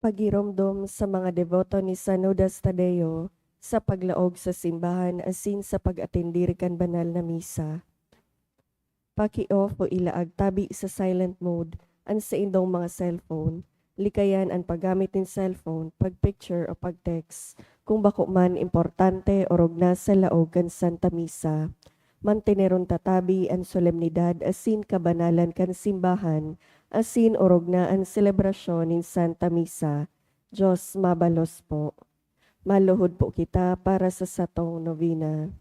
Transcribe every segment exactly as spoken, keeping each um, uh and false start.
Pagiromdom sa mga deboto ni San Judas Tadeo sa paglaog sa simbahan asin sa pag-atendir kan banal na misa. Paki-off o ilaag tabi sa silent mode an saindong mga cellphone. Likayan an paggamit nin cellphone, pag-picture o pag-text kung bako man importante orog nasa laog kan Santa Misa. Manteneron ta tabi an solemnidad asin kabanalan kan simbahan asin orog na an selebrasyon nin Santa Misa. Diyos mabalos po. Maluhod po kita para sa satong novena.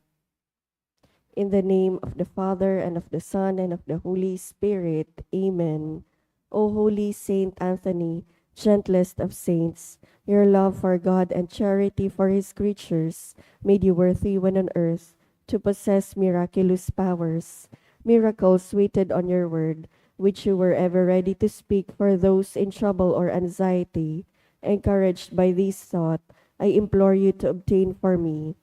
In the name of the Father, and of the Son, and of the Holy Spirit. Amen. O holy Saint Anthony, gentlest of saints, your love for God and charity for his creatures made you worthy when on earth to possess miraculous powers. Miracles waited on your word, which you were ever ready to speak for those in trouble or anxiety. Encouraged by this thought, I implore you to obtain for me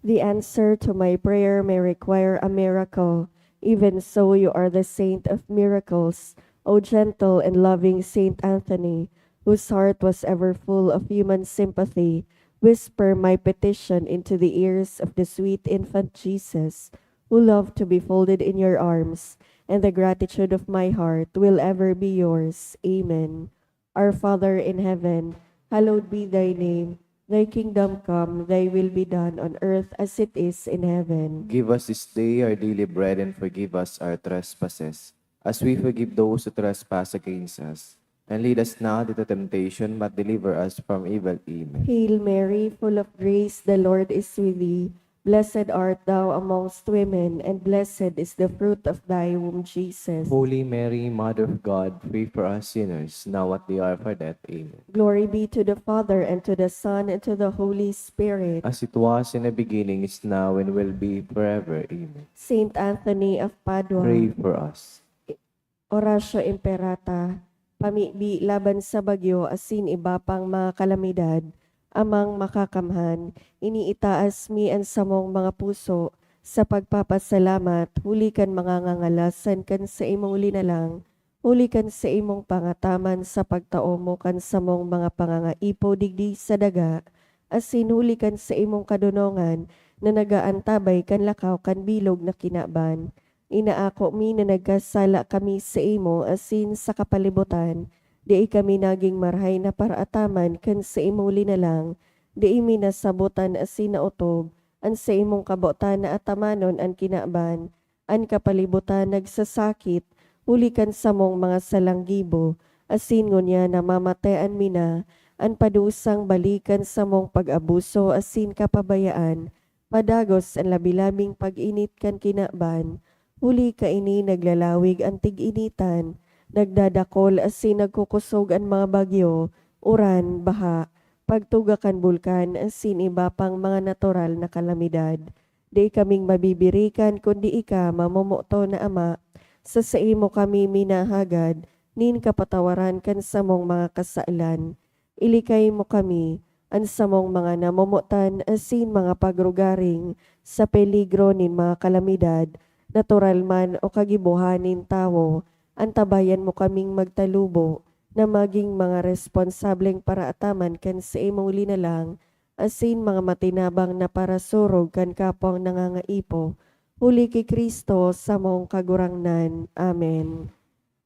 The answer to my prayer may require a miracle. Even so, you are the saint of miracles, O gentle and loving Saint Anthony, whose heart was ever full of human sympathy. Whisper my petition into the ears of the sweet infant Jesus, who loved to be folded in your arms, and the gratitude of my heart will ever be yours. Amen. Our Father in heaven, hallowed be thy name. Thy kingdom come, thy will be done on earth as it is in heaven. Give us this day our daily bread, and forgive us our trespasses, as we forgive those who trespass against us. And lead us not into temptation, but deliver us from evil. Amen. Hail Mary, full of grace, the Lord is with thee. Blessed art thou amongst women, and blessed is the fruit of thy womb, Jesus. Holy Mary, Mother of God, pray for us sinners, now at the hour of our death. Amen. Glory be to the Father, and to the Son, and to the Holy Spirit. As it was in the beginning, is now, and will be forever. Amen. Saint Anthony of Padua. Pray for us. Oratio Imperata, pamibi laban sa bagyo asin iba pang mga kalamidad. Amang Makakamhan, iniitaas mi an samong mga puso sa pagpapasalamat huli kan mga ngangalasan kan saimong linalang, huli kan saimong pangataman sa pagtao mo kan samong mga pangangaipo digdi sa daga, asin huli kan saimong kadonongan na nag-aantabay kan lakaw kan bilog na kinaban. Inaako mi na nagkasala kami saimo asin sa kapalibotan, dai kami nagin marahay na paraataman kan saimong linalang, dai mi nasabotan asin naotob an saimong kabotan na atamanon an kinaban. An kapalibotan nagsasakit huli kan samong mga salang gibo, asin ngunyan namamatean mi na an padusang bali kan samong pag-abuso asin kapabayaan, padagos an labi-labing pag-init kan kinaban. Huli kaini naglalawig an tig-initan, nagdadakol asin nagkukosog an mga bagyo, uran, baha, pagtuga kan bulkan asin iba pang mga natural na kalamidad. Dai kaming mabibirikan kundi ika, mamomoton na Ama. Sa saimo kami minahagad nin kapatawaran kan samong mga kasalan. Ilikay mo kami, an samong mga namomotan asin mga pagrugaring, sa peligro nin mga kalamidad, natural man o kagibohan nin tawo. Antabayan mo kaming magtalubo na magin mga responsableng paraataman kan saimong linalang asin mga matinabang na parasurog kan kapwang nangangaipo, huli ki Cristo, samong Kagurangnan. Amen.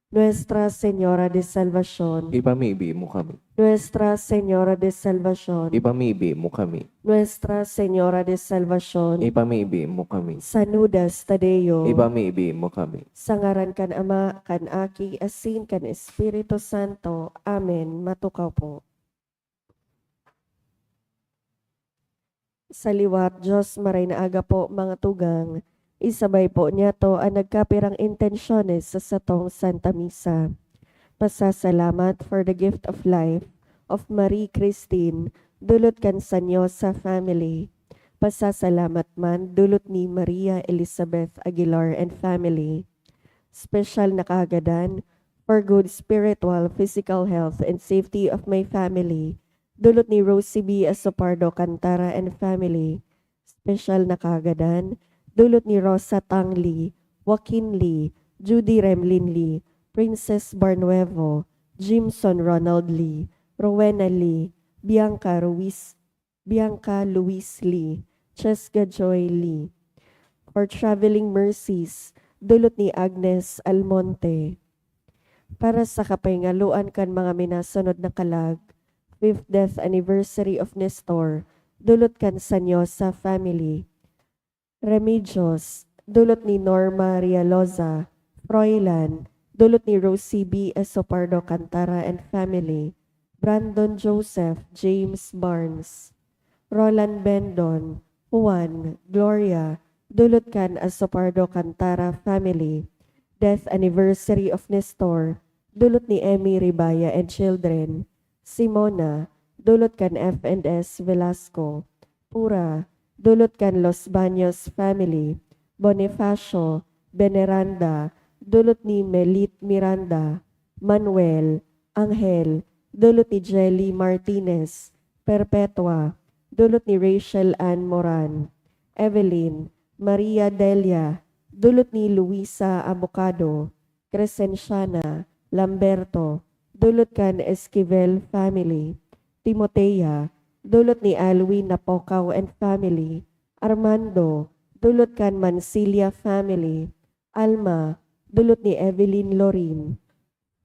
Nuestra Señora de Salvacion. Ipamibi mo kami. Nuestra Señora de Salvacion. Ipamibi mo kami. Nuestra Señora de Salvacion. Ipamibi mo kami. San Judas Tadeo. Ipamibi mo kami. Sa ngaran kan Ama, kan Aki, asin kan Espiritu Santo. Amen. Matukaw po. Sa liwat, Diyos, maray na aga po, mga tugang. Isabay po niyato an nagkapirang intensyones sa satong Santa Misa. Pasasalamat for the gift of life of Marie Christine, dulot kan Sanyosa family. Pasasalamat man dulot ni Maria Elizabeth Aguilar and family. Special na kahagadan for good spiritual, physical health and safety of my family, dulot ni Rosie B Asopardo Cantara and family. Special na kahagadan dulot ni Rosa Tang Lee, Joaquin Lee, Judy Remlin Lee, Princess Barnuevo, Jimson Ronald Lee, Rowena Lee, Bianca Ruiz, Bianca Luis Lee, Cheska Joy Lee. For traveling mercies, dulot ni Agnes Almonte. Para sa kapahingaloan kan mga minasunod na kalag, fifth death anniversary of Nestor, dulot kan Sanyosa family. Remedios, dulot ni Norma Rialoza. Froilan, dulot ni Rosie B. Esopardo Cantara and family. Brandon Joseph, James Barnes. Roland Bendon, Juan, Gloria, dulot kan Esopardo Cantara family. Death anniversary of Nestor, dulot ni Emmy Ribaya and children. Simona, dulot kan F and S Velasco. Pura, dulot kan Los Baños family. Bonifacio, Veneranda, dulot ni Melit Miranda. Manuel, Angel, dulot ni Jelly Martinez. Perpetua, dulot ni Rachel Ann Moran. Evelyn, Maria Delia, dulot ni Luisa Abocado. Crescenciana, Lamberto, dulot kan Esquivel family. Timotea, dulot ni Alwin Napocaw and family. Armando, dulot kan Mansilla family. Alma, dulot ni Evelyn Lorin.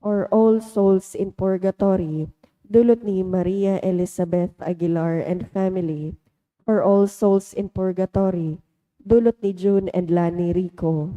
For All Souls in Purgatory, dulot ni Maria Elizabeth Aguilar and family. For All Souls in Purgatory, dulot ni June and Lani Rico.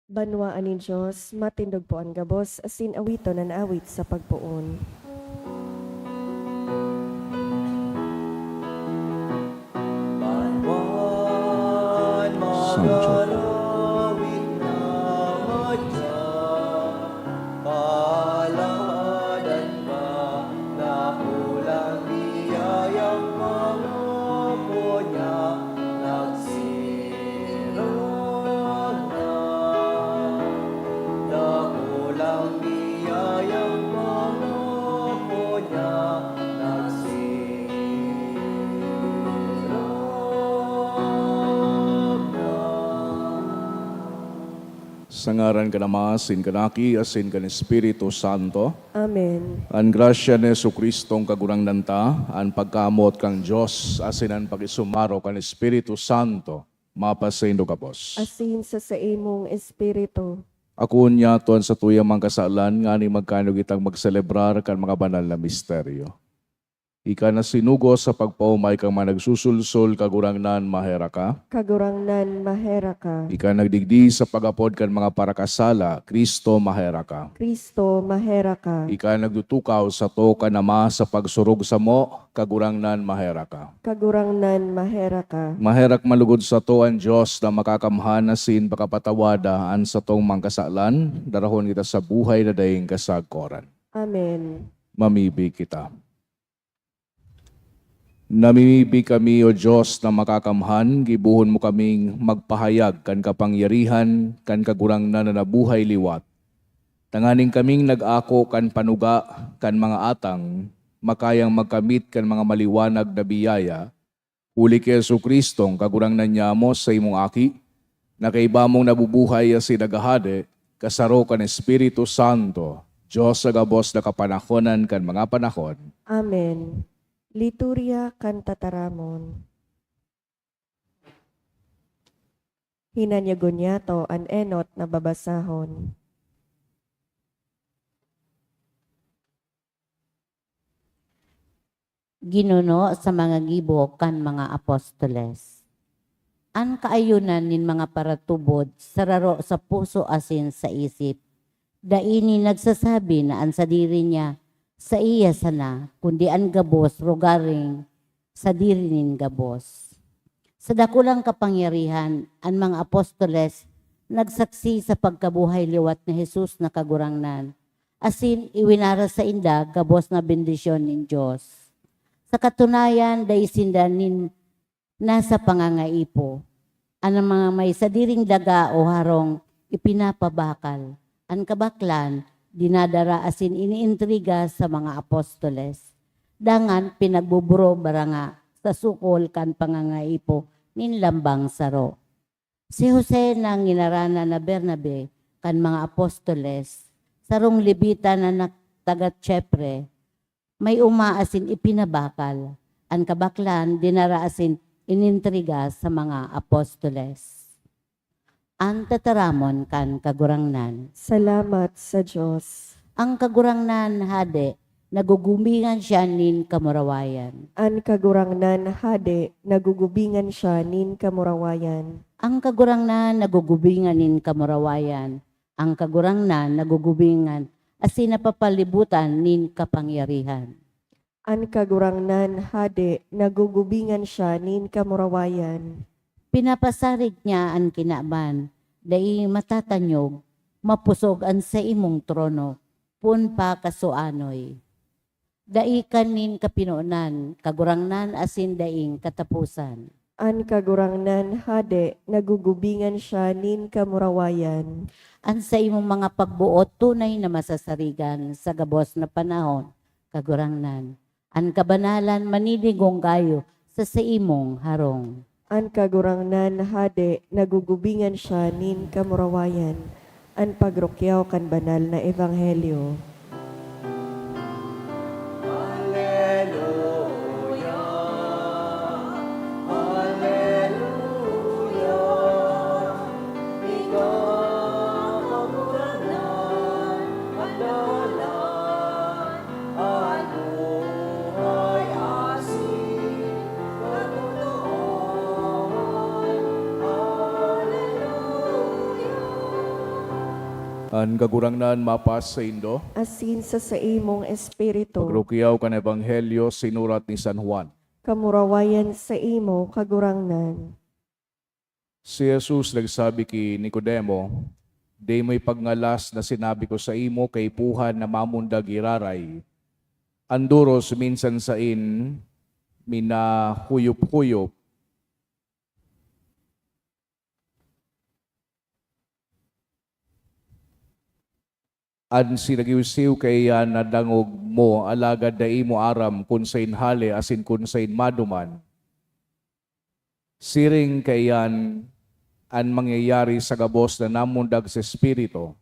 Banwaan nin Dios, matindog po an gabos, asin awiton an awit sa pagpoon. Santo. Sa ngaran kan Ama, asin kan Aki, asin kan Espiritu Santo. Amen. An grasya ni Jesu-Cristong Kagurangnan ta, an pagkamoot kan Dios, asin an pakisumaro kan Espiritu Santo, mapasaindo gabos. Asin sa saimong espiritu. Akoon niyato an satuyang mga kasalan, ngani magkanuyo kitang magselebrar kan mga banal na misteryo. Ika na sinugo sa pagpaomay kan mga nagsusulsol, Kagurangnan, maherak ka. Kagurangnan, maherak ka. Ika nagdigdi sa pag-apod kan mga parakasala, Cristo, maherak ka. Cristo, maherak ka. Ika nagtutukaw sato kan Ama sa pagsurog samo, Kagurangnan, maherak ka. Kagurangnan, maherak ka. Maherak man lugod sato an Dios na makakamhan asin pakapatawada an satong mga kasalan, darahon kita sa buhay na daing kasagkoran. Amen. Mamibi kita. Namimibi kami, O Dios na makakamhan, gibohon mo kaming magpahayag kan kapangyarihan kan Kagurangnan na nabuhay liwat, tanganing kaming nag-ako kan panuga kan mga atang, makayang magkamit kan mga maliwanag na biyaya, huli ki Jesu-Cristong Kagurangnan nyamo, sa imong Aki, na kaiba mong nabubuhay asin naghahade, kasaro kan Espiritu Santo, Dios sa gabos na kapanahonan kan mga panahon. Amen. Liturya kan Tataramon. Hinanyagon niyato an enot na babasahon. Ginuno sa mga gibo kan mga apostoles. An kaayonan nin mga paratubod sararo sa puso asin sa isip. Dai nin nagsasabi na an sadiri niya saiya sana, kundi an gabos rogaring sadiri nin gabos. Sa dakulang kapangyarihan, an mga apostoles nagsaksi sa pagkabuhay liwat ni Jesus na Kagurangnan, asin iwinaras sainda gabos na bendisyon nin Dios. Sa katunayan, dai sinda nin nasa pangangaipo. An mga may sadiring daga o harong ipinapabakal. An kabaklan dinadara asin iniintriga sa mga apostoles. Dangan pinagbuburo baranga sa sukol kan pangangaipo nin lambang saro. Si Jose na nginaranan na Bernabe kan mga apostoles, sarong Levita na nag-, taga Chipre, may oma asin ipinabakal. An kabaklan dinara asin inintriga sa mga apostoles. An tataramon kan Kagurangnan. Salamat sa Dios. An Kagurangnan Hade, nagugubingan siya nin kamurawayan. An Kagurangnan Hade, nagugubingan siya nin kamurawayan. An Kagurangnan nagugubingan nin kamurawayan. An Kagurangnan nagugubingan asin napapalibutan nin kapangyarihan. An Kagurangnan Hade, nagugubingan siya nin kamurawayan. Pinapasarig niya an kinaban, dai matatanyog, mapusog an saimong trono, poon pa kasuanoy. Dai ka nin kapinonan, Kagurangnan, asin daing kataposan. An Kagurangnan Hade, nagugubingan siya nin kamurawayan. An saimong mga pagboot tunay na masasarigan sa gabos na panahon, Kagurangnan. An kabanalan maninigong gayo sa saimong harong. An Kagurangnan Hade, nagugubingan siya nin kamurawayan. An pagrukyaw kan banal na ebanghelyo. An Kagurangnan mapas saindo. Asin sa saimong espiritu. Pagrukiyaw kan Ebanghelyo sinurat ni San Juan. Kamurawayan saimo, Kagurangnan. Si Jesus nagsabi ki Nicodemo, "Dai mo ipagngalas na sinabi ko saimo, kaipuhan na mamundag giraray. An doros minsan saen minahuyop-huyop, an sinagiwsiw kaiyan nadangog mo, alagad dai mo aram kun saen hale asin kun saen maduman. Siring kaiyan an mangyayari sa gabos na namundag sa Espiritu."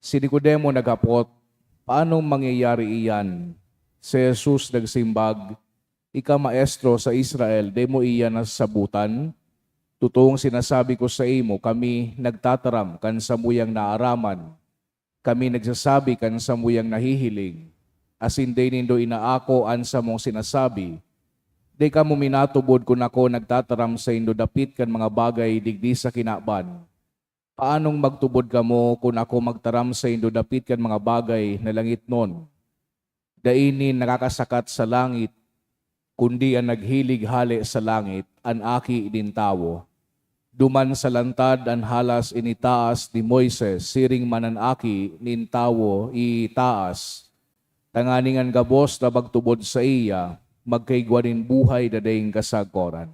Si Nicodemo naghapot, "Paanong mangyayari iyan?" Si Jesus nagsimbag, "Ika maestro sa Israel, dai mo iyan nasasabotan? Totoong sinasabi ko saimo, kami nagtataram kan samuyang naaraman. Kami nagsasabi kan samuyang nahihiling, asin dai nindo inaako an samong sinasabi. Dai kamo minatubod kun ako nagtataram saindo dapit kan mga bagay digdi sa kinaban. Paanong magtubod kamo kun ako magtaram saindo dapit kan mga bagay na langitnon? Dai nin nakakasakat sa langit, kundi an naghilig hale sa langit, an Aki nin Tawo. Duman sa lantad an halas initaas ni Moises, siring man an Aki nin Tawo iitaas, tanganing an gabos na magtubod saiya magkaigwa nin buhay na daing kasagkoran."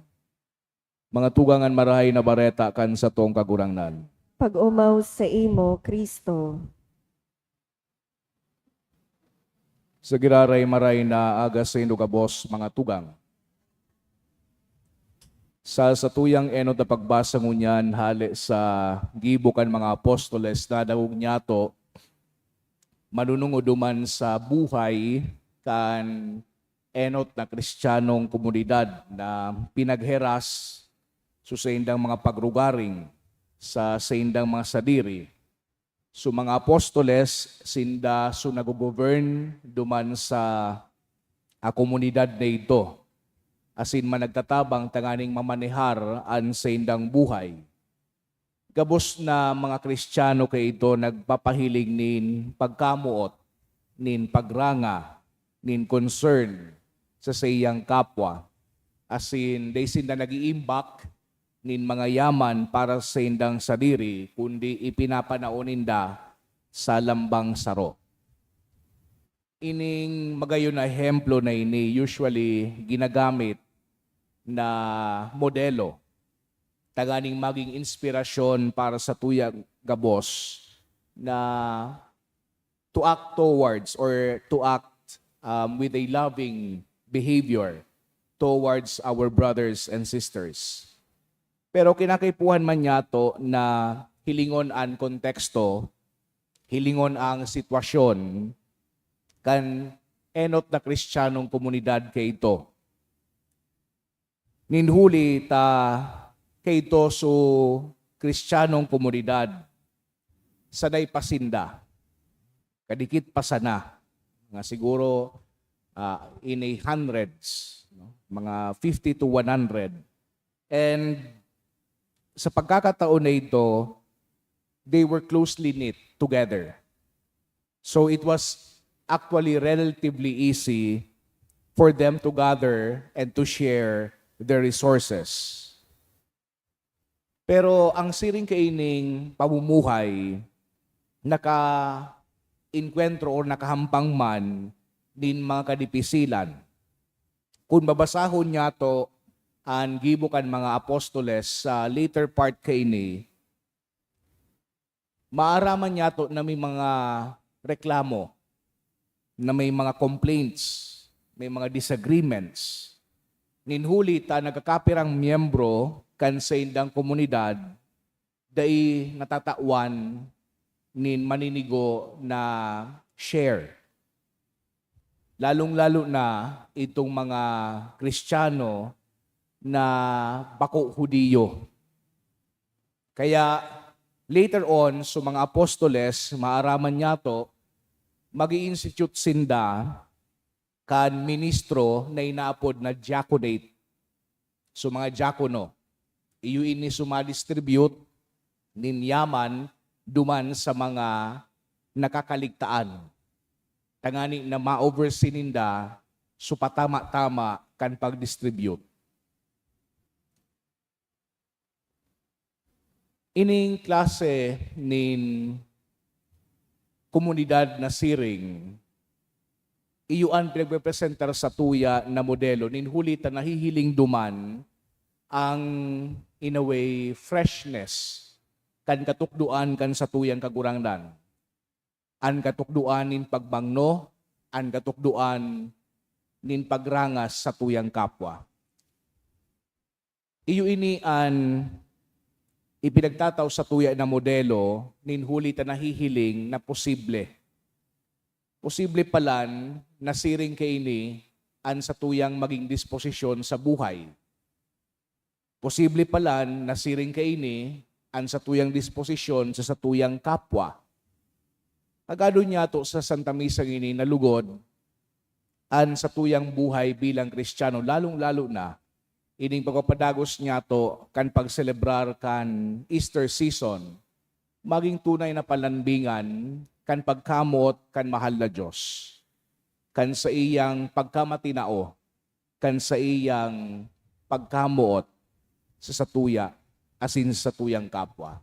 Mga tugang, an Marahay na Bareta kan satong Kagurangnan. Pag-omaw saimo, Cristo. Sa giraray maray na aga saindo gabos, mga tugang. Sa satuyang enot na pagbasa ngunyan hale sa gibo kan mga apostoles, nadangog niyato manunungo duman sa buhay kan enot na Kristiyanong komunidad na pinagheras sa saindang mga pagrugaring, sa saindang mga sadiri. So, mga apostoles, sinda so naggo-govern duman sa, ah, komunidad na idto, asin man nagtatabang tanganing mamanehar an saindang buhay. Gabos na mga Kristiyano kaidto nagpapahiling nin pagkamoot, nin pagranga, nin concern sa saiyang kapwa. Asin dai sinda nag-iimbak nin mga yaman para sa saindang sadiri, kundi ipinapanao ninda sa lambang saro. Ining magayon na ehemplo na ini usually ginagamit na modelo tanganing maging inspirasyon para sa tuyang gabos na to act towards or to act, um, with a loving behavior towards our brothers and sisters. Pero kinakaipuhan man niyato na hilingon an konteksto, hilingon ang sitwasyon kan enot na Kristiyanong komunidad kaidto. Nin huli ta kaidto so Kristiyanong komunidad, sanay pa sinda, kadikit pa sana, mga siguro, ah, in a hundreds, no? Mga fifty to one hundred. And sa pagkakataon na ito, they were closely knit together. So it was actually relatively easy for them to gather and to share their resources. Pero ang siring kaining pamumuhay, naka-enkwentro or nakahampang man nin mga kadipisilan. Kun babasahon niyato an gibo kan mga apostoles sa later part kaini, maaraman niyato na may mga reklamo, na may mga complaints, may mga disagreements. Nin huli ta nagkakapirang miyembro kan saindang komunidad dai natatawan nin maninigo na share. Lalong-lalo na itong mga Kristiyano na bako Judio. Kaya, later on, so mga apostoles, maaraman niyato, mag-i-institute sinda kan ministro na inaapod na diaconate. So, mga diakono, iyo ini sumadistribute nin yaman duman sa mga nakakaligtaan, tangani na ma-oversee ninda so patama-tama kan pag-distribute. Ining klase nin komunidad na siring, iyo an pinagpepresentar satuya na modelo nin huli ta nahihiling duman ang, in a way, freshness kan katukdoan kan satuyang Kagurangnan, an katukdoan nin pagmangno, an katukdoan nin pagrangas satuyang kapwa. Iyo ini an ipinagtatao satuya na modelo nin huli ta nahihiling na posible. Posible palan na siring kaini an satuyang magin disposisyon sa buhay. Posible palan na siring kaini an satuyang disposisyon sa satuyang kapwa. Hagadon niyato sa Santa Misa ngini na lugod an satuyang buhay bilang Kristiyano, lalong-lalo na ining pagpapadagos niyato kan pagselebrar kan Easter season, magin tunay na panlambingan kan pagkamoot kan mahal na Dios, kan saiyang pagkamatinao, kan saiyang pagkamoot sa satuya asin sa satuyang kapwa.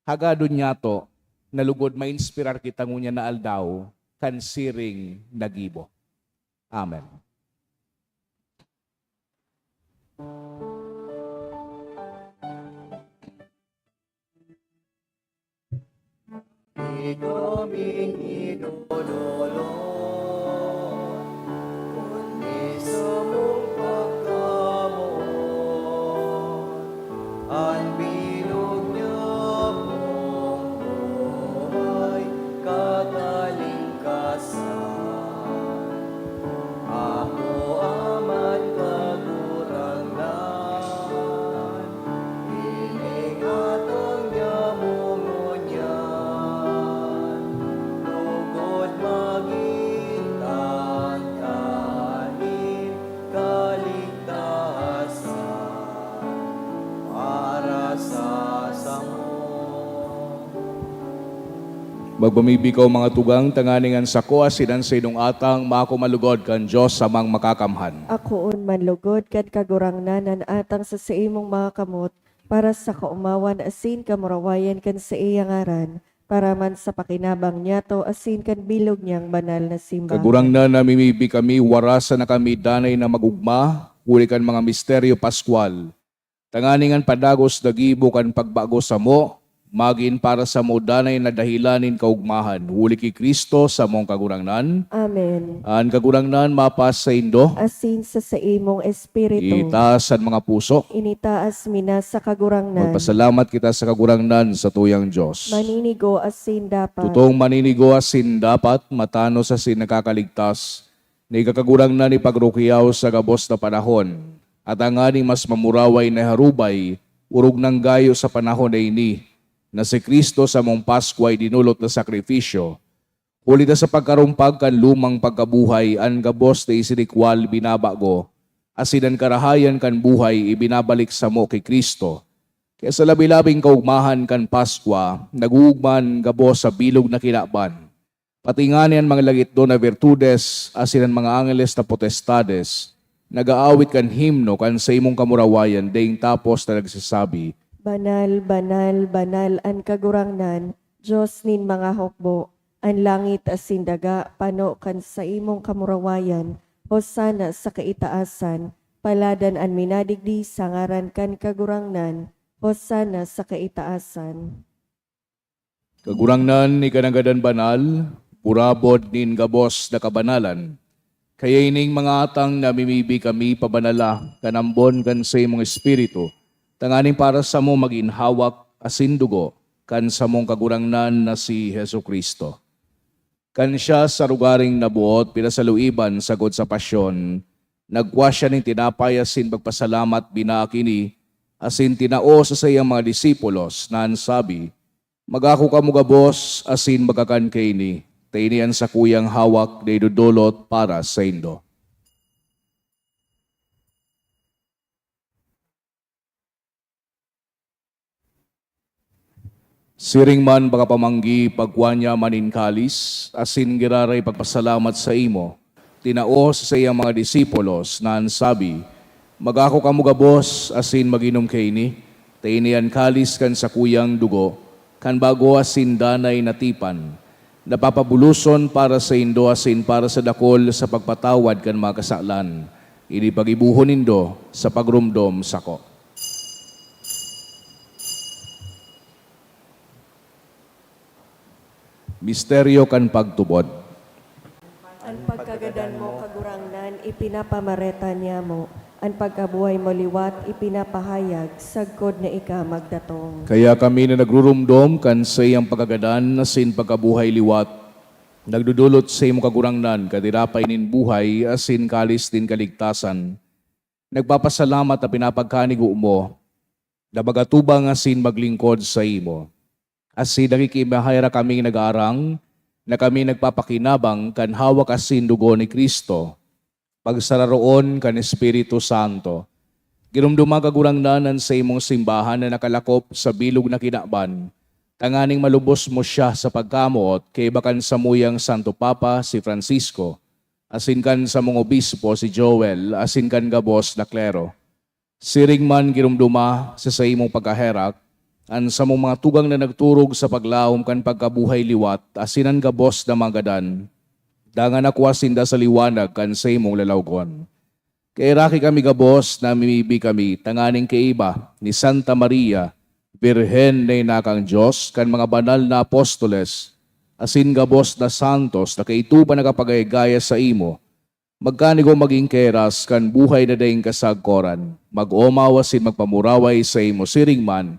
Hagadon niyato na lugod mainspirar kita ngunyan na aldaw kan siring na gibo. Amen. Di kaming idodolon kundi samong pagkamoot, an bilog niyamong buhay katalingkasan. Ako man, Kagurangnan, ining atang niya mo ngunyan, lugod magin tangkaning kaligtasan para sa samo. Magpamibi kaw, mga tugang, tanganing an sako asin an saindong atang mako manlugod kan Dios Amang Makakamhan. Akoon manlugod kan Kagurangnan an atang sa saimong mga kamot, para sa kaomawan asin kamurawayan kan saiyang ngaran, para man sa pakinabang niyato asin kan bilog niyang banal na simbahan. Kagurangnan, namimibi kami, warasa na kami danay na mag-ogma huli kan mga misteryo paskwal, tanganing an padagos na gibo kan pagbago samo magin para samo danay na dahelan nin kaogmahan, huli ki Cristo samong Kagurangnan. Amen. An Kagurangnan mapasaindo. Asin sa saimong espiritu. Itaas an mga puso. Initaas mi na sa Kagurangnan. Magpasalamat kita sa Kagurangnan, satuyang Dios. Maninigo asin dapat. Totong maninigo asin dapat, matanos asin nakakaligtas, na ika, Kagurangnan, ipagrukyaw sa gabos na panahon, at tanganing mas mamuraway na harubay, orog nang gayo sa panahon na ini, na si Cristo samong Paskwa idinolot na sakrifisyo, huli ta sa pagkarumpag kan lumang pagkabuhay, an gabos na isinikwal binabago, asin an karahayan kan buhay ibinabalik samo ki Cristo. Kaya sa labi-labing kaogmahan kan Paskwa, nag-oogma an gabos sa bilog na kinaban, pati ngani an mga langitnon na virtudes asin an mga angeles na potestades nag-aawit kan himno kan saimong kamurawayan, daing tapos na nagsasabi, "Banal, banal, banal an Kagurangnan, Dios nin mga hukbo. An langit asin daga pano kan saimong kamurawayan. Hosana sa kaitaasan. Paladan an minadigdi sa ngaran kan Kagurangnan. Hosana sa kaitaasan." Kagurangnan, ika nanggad an banal, burabod nin gabos na kabanalan. Kaya ining mga atang namimibi kami, pabanala kan ambon kan saimong Espiritu, tanganing para samo magin hawak asin dugo kan samong Kagurangnan na si Jesu-Cristo. Kan siya sa lugaring naboot pinasaluiban sagkod sa pasyon, nagkua siya nin tinapay asin pagpasalamat, binaak ini, asin tinao sa saiyang mga disipulos, na an sabi, "Magako kamo gabos asin magkakan kaini, ta ini an sakuyang hawak na idodolot para saindo." Siring man pakapamanggi, pagkua niya man nin kalis, asin giraray pagpasalamat saimo, tinao sa saiyang mga disipulos, na an sabi, "Magako kamo gabos asin mag-inom kaini, ta ini an kalis kan sakuyang dugo, kan bago asin danay na tipan, na papabuloson para saindo asin para sa dakol sa pagpatawad kan mga kasalan. Ini paggibohon nindo sa pagromdom sako." Misteryo kan pagtubod. An pagkagadan mo, Kagurangnan, ipinapamareta niamo. An pagkabuhay mo liwat ipinapahayag sagkod na ika magdatong. Kaya kami na nagruromdom kan saiyang pagkagadan asin pagkabuhay liwat, nagdodolot saimo, Kagurangnan, kan tinapay nin buhay asin kalis nin kaligtasan. Nagpapasalamat na pinapagkanigo mo na magatubang asin maglingkod saimo. Asin nakikimahay ra kaming nag-aarang na kami nagpapakinabang kan hawak asin dugo ni Cristo, pagsararoon kan Espiritu Santo. Giromdoma, Kagurangnan, an saimong simbahan na nakalakop sa bilog na kinaban, tanganing malubos mo siya sa pagkamoot kaiba kan samuyang Santo Papa, si Francisco, asin kan samong obispo, si Joel, asin kan gabos na klero. Siring man giromdoma sa saimong pagkaherak an samong mga tugang na nagturog sa paglaom kan pagkabuhay liwat asin an gabos na mga gadan, dangan nakua sinda sa liwanag kan saimong lalawgon. Kaheraki kami gabos na mimibi kami tanganing kaiba ni Santa Maria, Birhen na ina kan Dios, kan mga banal na apostoles, asin gabos na santos na kaidto pa nakapagayagaya saimo, magkanigo magin keras kan buhay na daing kasagkoran, mag-omaw asin magpamuraway saimo siring man,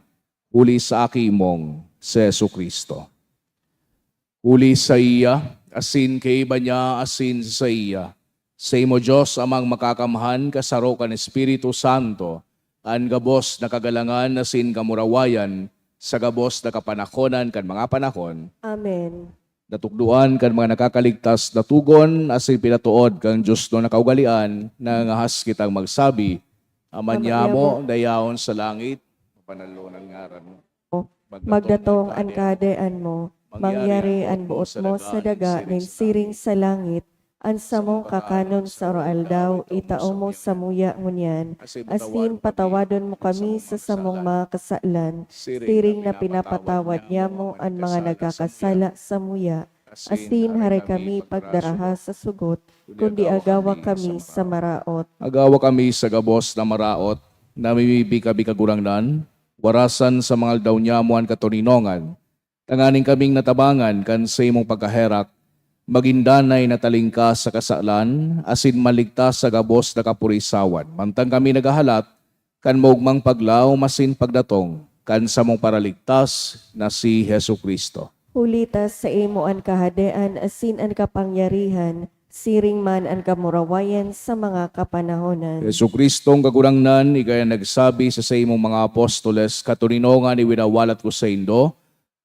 huli sa Aki mong si Jesu-Cristo. Huli saiya, asin kaiba niya, asin saiya, saimo, Dios Amang Makakamhan, kasaro kan Espiritu Santo, an gabos na kagalangan asin kamurawayan sa gabos na kapanakonan kan mga panahon. Amen. Natukdoan kan mga nakakaligtas na tugon asin pinatood kan Dios na kaugalean, nangangahas kitang magsabi, Ama Ama niamo, niamo, na yaon sa langit, mapanalonan ngaran mo. Magdatong an kahadean mo, mangyari an boot mo sa daga nin siring sa langit. An samong kakanon sa aroaldaw, itao mo samuya ngunyan, asin patawadon mo kami sa samong mga kasalan, siring na pinapatawad niamo an mga nagkakasala samuya, asin hare kami pagdaraha sa sugot, kundi agawa kami sa maraot. Agawa kami sa gabos na maraot, namimibi kami, Kagurangnan, warasan sa mga aldaw niamo an katoninongan, tanganing kaming natabangan kan saimong pagkaherak, magin danay na talingkas sa kasalan, asin maligtas sa gabos na kapurisawan, mantang kami naghahalat kan maogmang paglaom asin pagdatong kan samong Paraligtas na si Jesu-Cristo. Huli ta saimo an kahadean asin an kapangyarihan, siring man an kamurawayan sa mga kapanahonan. Jesu-Cristong Kagurangnan, ika an nagsabi sa saimong mga apostoles, "Katoninongan iwinawalat ko saindo,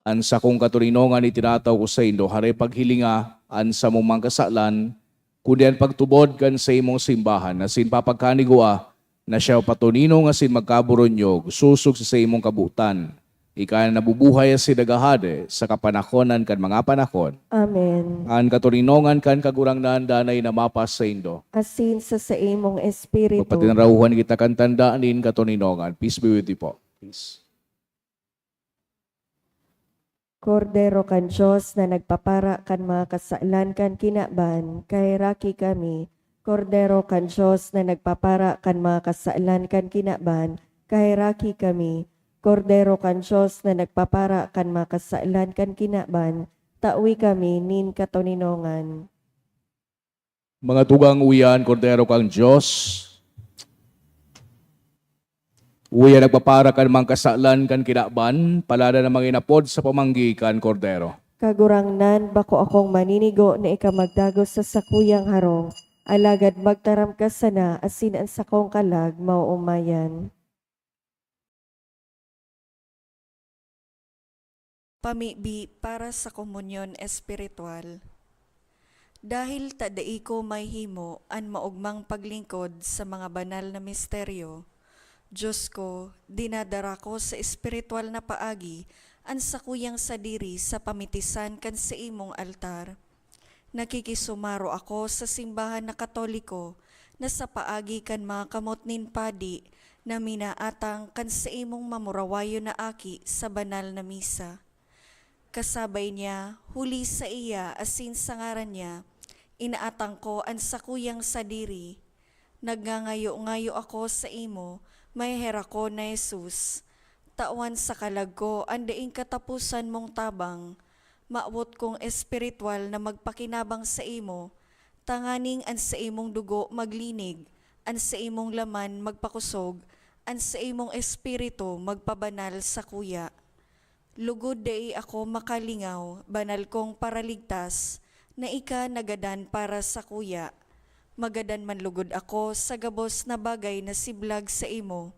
an sakong katoninongan itinataw ko saindo, hare paghilinga an samong mga kasalan, kundi an pagtubod kan saimong simbahan, asin papagkanigua na siya patoninong asin magkaboronyog sosog sa saimong kabotan. Ika na nabubuhay asin naghahade sa kapanakonan kan mga panakon." Amen. An katoninongan kan Kagurangnan danay na mapas saindo. Asin sa saimong espiritu. Magpatinarahuhan kita kan tanda nin katoninongan. Peace be with you po. Peace. Kordero kan Dios na nagpapara kan mga kasalan kan kinaban, kaheraki kami. Kordero kan Dios na nagpapara kan mga kasalan kan kinaban, kaheraki kami. Kordero kan Dios na nagpapara kan mga kasalan kan kinaban, tawi kami nin katoninongan. Mga tugang, uya an Kordero kan Dios. Uya nagpapara kan mga kasalan kan kinaban, palada na manginapod sa pamanggi kan Kordero. Kagurangnan, bako akong maninigo na ika magdagos sa sakuyang harong, alagad magtaram ka sana asin an sakong kalag maoomayan. Pamibi para sa komunyon espiritual. Dahil ta dai ko mahihimo an maogmang paglingkod sa mga banal na misteryo, Diyos ko, dinadara ko sa espiritual na paagi an sakuyang sadiri sa pamitisan kan saimong altar. Nakikisumaro ako sa simbahan na Katoliko na sa paagi kan mga kamot nin padi na minaatang kan saimong mamurawayon na aki sa banal na misa. Kasabay niya, huli sa iya asin sa ngaran niya, inaatang ko an sakuyang sadiri. Nagngangayo-ngayo ako saimo, maheherakon na Jesus. Tawan sa kalag ko an daing kataposan mong tabang. Mawot kong espiritual na magpakinabang saimo, tanganing an saimong dugo maglinig, an saimong laman magpakosog, an saimong espiritu magpabanal sakuya. Lugod dai ako makalingaw, banal kong Paraligtas, na ika nagadan para sakuya. Magadan man lugod ako sa gabos na bagay na siblag saimo,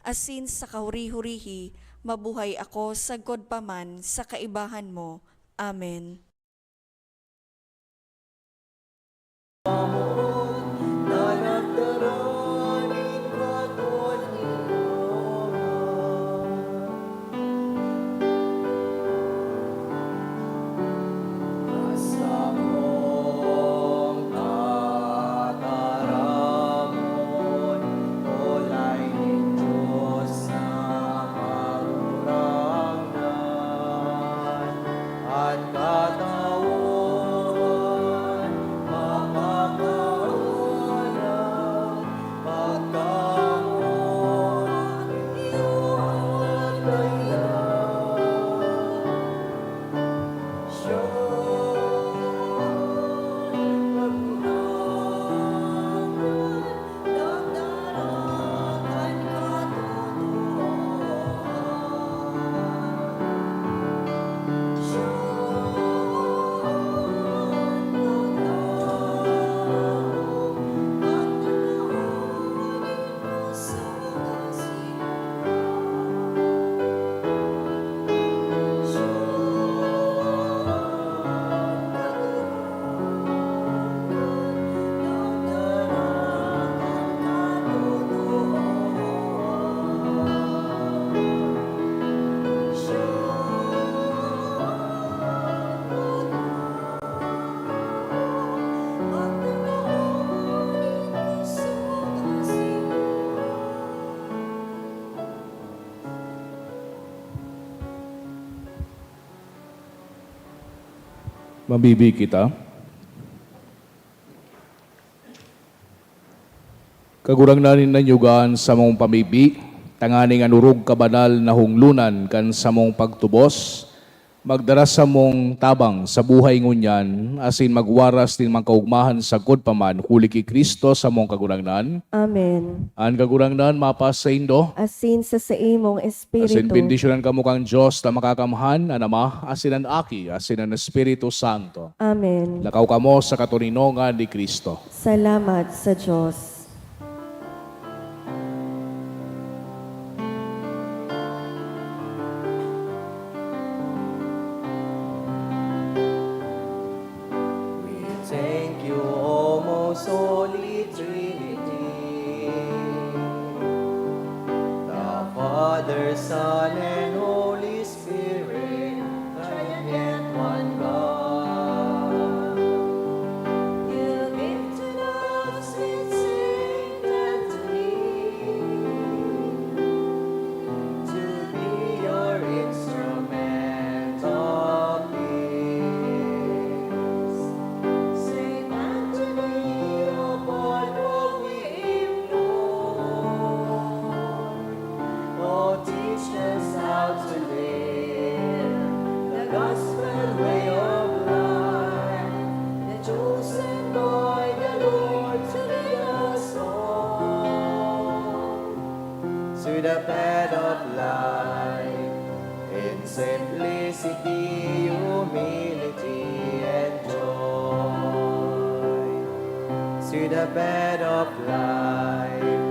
asin sa kahuri-hurihi mabuhay ako sagkod pa man sa kaibahan mo. Amen. Mabibi kita. Kagurangnan, hinanyuga an samong pamibi, tanganing an orog kabanal na hunglonan kan samong pagtubos, magdara samong tabang sa buhay ngunyan, asin magwaras nin mga kaogmahan sagkod pa man, huli ki Cristo samong Kagurangnan. Amen. An Kagurangnan mapasaindo. Asin sa saimong espiritu. Asin bendisyonan kamo kan Dios na Makakamhan, an Ama, asin an Aki, asin an Espiritu Santo. Amen. Lakaw kamo sa katoninongan ni Cristo. Salamat sa Dios. We thank you, O most holy Trinity, the Father, Son, and Holy Spirit, triune one God. You give to us with Saint Anthony to be your instrument of peace. Saint Anthony of Padua, we implore, oh, teach us how to live the gospel way of life, the chosen by the Lord to lead us all to the path of life. In simplicity, humility, and joy, to the path of life.